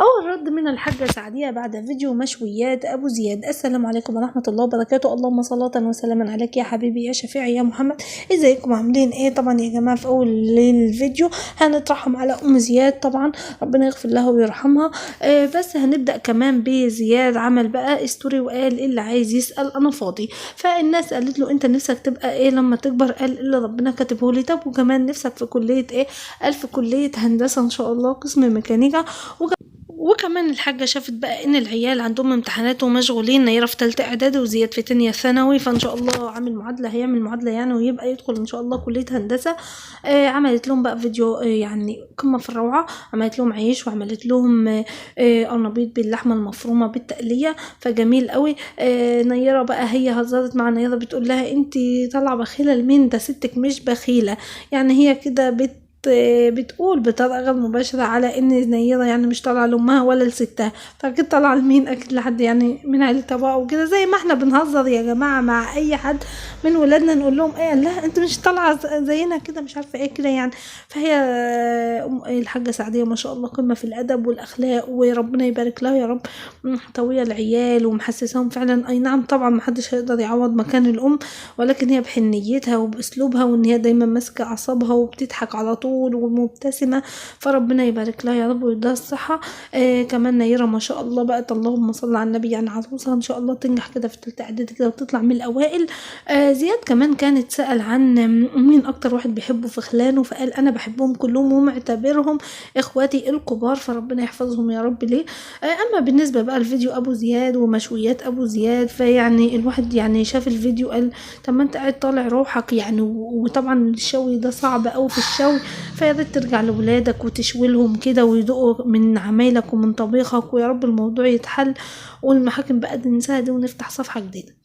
أول رد من الحاجة سعدية بعد فيديو مشويات أبو زياد. السلام عليكم ورحمة الله وبركاته، اللهم صلاة وسلاما عليك يا حبيبي يا شفيعي يا محمد. ازيكم عاملين ايه؟ طبعا يا جماعة في أول الفيديو هنترحم على أم زياد، طبعا ربنا يغفر لها ويرحمها. بس هنبدأ كمان بزياد. عمل بقى story وقال اللي عايز يسأل أنا فاضي. فالناس قالت له انت نفسك تبقى ايه لما تكبر؟ قال اللي ربنا كاتبه لي. طب وكمان نفسك في كلية ايه؟ قال في كلية هندسة ان شاء الله قسم ميكانيكا. وكمان الحاجة شافت بقى ان العيال عندهم امتحانات ومشغولين، نيرة في تالتة اعدادي وزياد في تانية ثانوي، فان شاء الله عامل معادلة، هيعمل معادلة يعني ويبقى يدخل ان شاء الله كلية هندسة. عملت لهم بقى فيديو يعني قمة في الروعة، عملت لهم عيش وعملت لهم قرنبيط باللحمة المفرومة بالتقلية، فجميل قوي. نيرة بقى هي هزرت مع نيرة بتقول لها انت طالعة بخيلة لمين؟ ده ستك مش بخيلة. يعني هي كده بتقول بطريقة غير مباشرة على ان نيرة يعني مش طالعة لامها ولا لستها، فاكيد طالعة لمين؟ اكيد لحد يعني من عيلتها بقى وكده. زي ما احنا بنهزر يا جماعة مع اي حد من ولادنا نقول لهم ايه، لا انت مش طالعة زينا كده، مش عارفة ايه كده يعني. فهي الحاجة سعدية ما شاء الله قمة في الادب والاخلاق، وربنا يبارك لها يا رب، محتوية العيال ومحسساهم فعلا. اي نعم طبعا ما حدش هيقدر يعوض مكان الام، ولكن هي بحنيتها وباسلوبها وان هي دايما ماسكة اعصابها وبتضحك على طول ومبتسمة، فربنا يبارك لها يا رب ويديها الصحة. كمان نيرة ما شاء الله بقت اللهم صل على النبي، يعني عروسها ان شاء الله تنجح كده في تالتة اعدادي كده وتطلع من الاوائل. زياد كمان كانت سأل عن مين اكتر واحد بيحبه في خلانه، فقال انا بحبهم كلهم ومعتبرهم اخواتي الكبار، فربنا يحفظهم يا رب ليه. اما بالنسبة بقى لفيديو ابو زياد ومشويات ابو زياد، فيعني الواحد يعني شاف الفيديو قال طب ما انت قاعد طالع روحك يعني، وطبعا الشوي ده صعب قوي في الشوي، فيا ريت ترجع لولادك وتشوي لهم كده ويدوقوا من عمايلك ومن طبيخك، ويا رب الموضوع يتحل والمحاكم بقى ننساها دي ونفتح صفحة جديدة.